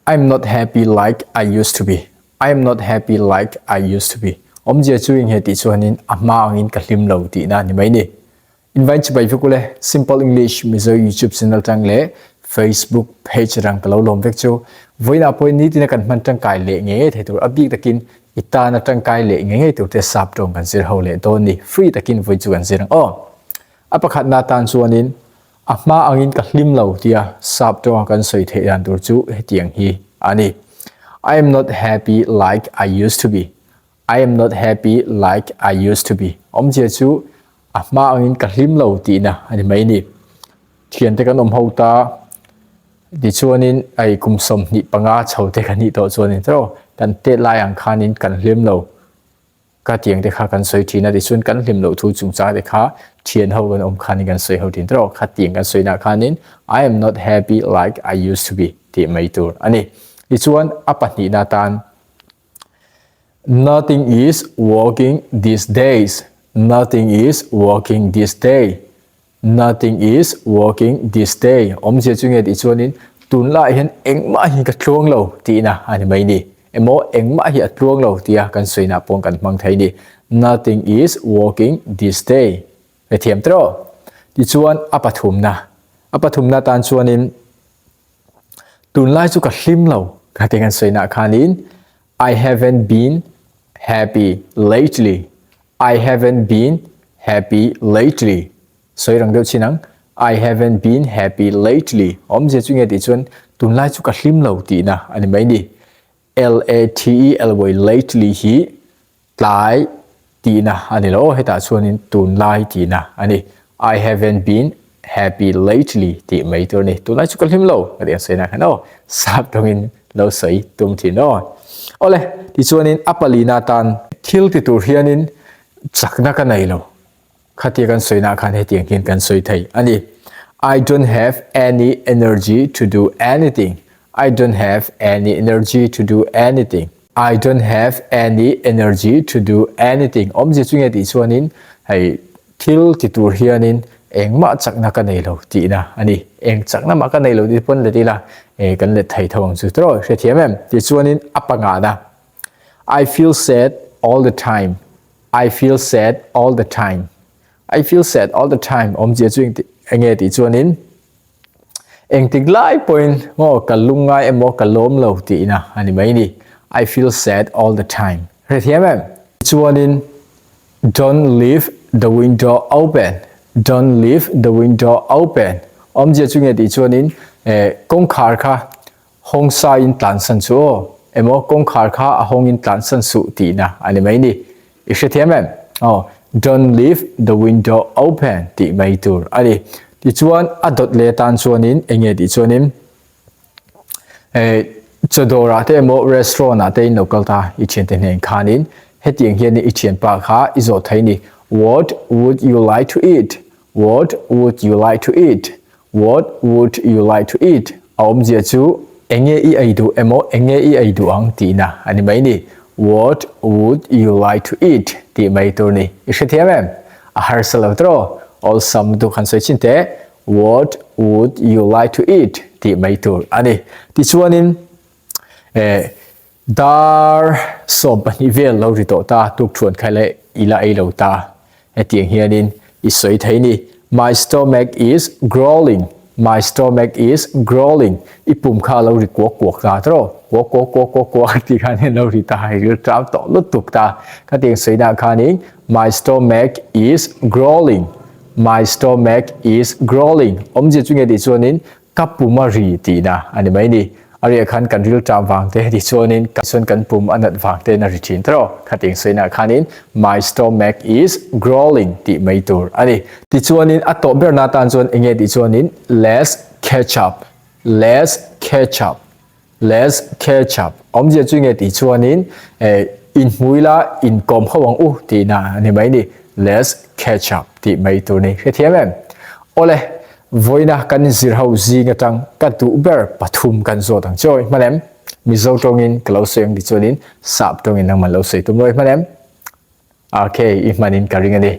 I'm not happy like I used to be. I'm not happy like I used to be. Awmzia chu eng he tih chuanin a hma angin ka hlim lo tihna ni mai ni. Invite chibai vek ule, Simple English Mizo YouTube channel tang leh Facebook page rang ka lo lawm vek chu. Vawiinah pawhin nitina kan hman tangkai leh ngei ngei thei tur a bik takin i tana tangkai leh ngei ngei tur te sap tawng kan zir ho leh dawn ni. Free takin vawi chu kan zir ang aw. A pakhatna tan chuanin A hma angin ka hlim lo tia sap tawnga kan sawi theih dan tur chu hetiang hi a ni, I am not happy like I used to be. I am not happy like I used to be. Awmzia chu a hma angin ka hlim lo tihna a ni mai ni. Thiante kan awm ho ta, tichuanin ei kum 25 chho te kan nih tawh chuanin tawh kan tet lai ang khanin kan hlim lo. Ka tiang te kha kan sawi thin a tichuan kan hlim loh thu chungchang te kha thian ho kan awm khanin kan sawi ho thin tawh kha tiang kan sawi nah khanin I am not happy like I used to be tih mai tur a ni. Tichuan a pahnihna atan Nothing is working these days, nothing is working this day. Nothing is working this day. Awmzia chu nge tih chuanin tunlaiah hian engmah hi ka tluang lo tihna a ni mai ni. Emaw engmah hi a tluang lo tia kan sawina pawh kan hmang thei ni. Nothing is working this day. Hrethiam tawh. Tichuan a pathumna. A pathumna tan chuanin tunlai chu ka hlim lo ka ti kan sawina khanin I haven't been happy lately. I haven't been happy lately. Sawi rang deuh chin ang. I haven't been happy lately. Awmzia chu nge tih chuan tunlai chu ka hlim lo tihna a ni mai ni. L-A-T-E-L-Y lately hi tlai tihna a ni lo. Hetah chuanin tunlai tihna a ni. I haven't been happy lately tih mai tur a ni. Tunlai chu ka hlim lo ka tih ang sawi na khan aw. Sap tawngin lo sawi tum thin aw. Awle, tichuanin a palina tan thil ti tur hianin chakna ka nei lo. Khatia kan sawi nah khan hetiang hian kan sawi thei a ni. I don't have any energy to do anything. I don't have any energy to do anything. I don't have any energy to do anything. Awmzia chu nge tih chuanin hei thil ti tur hianin engmah chakna ka nei lo tihna a ni. Eng chakna mah ka nei lo tih pawn let ila e kan let thei tho ang chu tawh hrethiam em? Tichuanin a pangana I feel sad all the time. I feel sad all the time. I feel sad all the time. Awmzia chu eng nge tih chuanin Engtik lai pawhin maw ka lungngai emaw ka lawm lo tihna a ni mai ni. I feel sad all the time. Hrethiam em? Chuanin Don't leave the window open. Don't leave the window open. Awmzia chu nge tih chuanin eh kawngkhar kha hawng saiin tlansan chu aw emaw kawngkhar kha a hawngin tlansan suh tihna a ni mai ni. I hrethiam em? Aw, Don't leave the window open tih mai tur a ni. Tichuan a dawt leh atan chuanin eng nge tih chuanin eh chawdawrah te emaw restaurant ah te in lo kal ta i thiante hnen khanin hetiang hian i thianpa kha i zawh thei ni What would you like to eat? What would you like to eat? What would you like to eat? A awmzia chu enge i ei duh emaw enge i ei duh ang tihna a ni mai ni. What would you like to eat? tih mai tur ni. I hrethiam em? A harsa lo tawh. Awlsam lutuk han sawi chin teh. What would you like to eat? tih mai tur a ni. Tichuanin eh Dar 12 vel lo ri tawh ta, tuk thuan kha leh i la ei lo ta. Hetiang hianin i sawi thei ni, My stomach is growling, my stomach is growling. I pum kha a lo ri kuak kuak ta tawh, kuak kuak kuak kuak kuak tih khan hian lo ri ta, i ril ṭam tawh lutuk ta. Khatiang sawi nah khanin My stomach is growling, my stomach is growling. Awmzia chu nge tih chuanin Ka pum a ri tihna a ni mai ni. A riah khan kan rilṭam vang te ti chuanin ka chuan kan pum a nat vang tein a ri ṭhin tawh. Khating sawihnah khanin My stomach is growling tih mai tur a ni. Tichuanin a tawh berna atan chuan enge tih chuanin Let's catch up, Let's catch up. Let's catch up. Awmzia chu nge tih chuanin eh inhmui la inkawm ho ang u tihna a ni mai ni. Let's catch up tih mai tur ni. Hrethiam em? Awle, vawiina kan inzir ho zing atang ka duh ber pathum kan zawt ang che awi hman em? Mizo tawngin ka lo sawi ang tih chuanin sap tawngin nangman lo sawi tum rawi hman em? Ok, i hmanin ka ring a ni.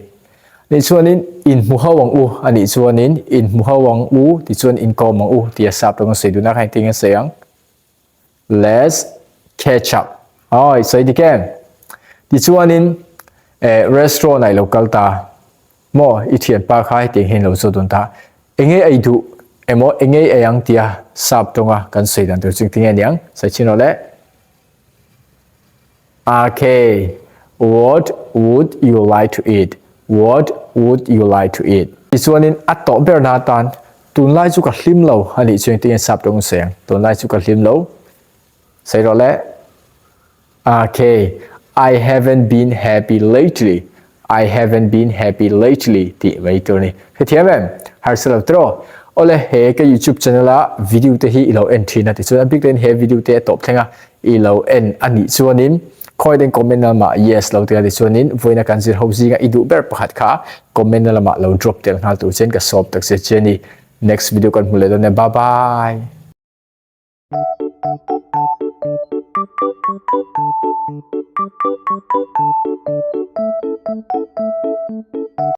Nih chuanin inhmu ho ang u a nih chuanin inhmu ho ang u tih chuan inkawm ang u tia sap tawng a sawi duhna kha engtin nge sawi ang? Let's catch up. Oi, sawi dik em? Tichuanin eh, restaurant ah i lo kal ta. Maw, i thianpa kha hetiang hian i lo zawt dawn ta. Enge ei duh emaw enge ei ang tia sap tawnga kan sawi dan tur chu engtin nge niang? Sawi chhin rawh le. Okay, what would you like to eat? What would you like to eat? Tichuanin a tawh ber na atan tunlai chu ka hlim lo a nih chu engtin nge sap tawng sawi ang? Tunlai chu ka hlim lo. Sawi rawh le. Okay, I haven't been happy lately. I haven't been happy lately tih mai tur a ni. Hrethiam em? Harsa lo tiraw? Awle, he ka YouTube channel a video te hi i lo en thin a tichuan a bik takin he video te a tawp thleng a i lo en a nih chuanin khawi den comment na lamah yes lo tia tichuanin vawiina kan zir ho zinga i duh ber pakhat kha comment na lamah lo drop tel nghal tur chuan ka sawp tak che che a ni. Next video kan hmu leh dawn e. Bye bye!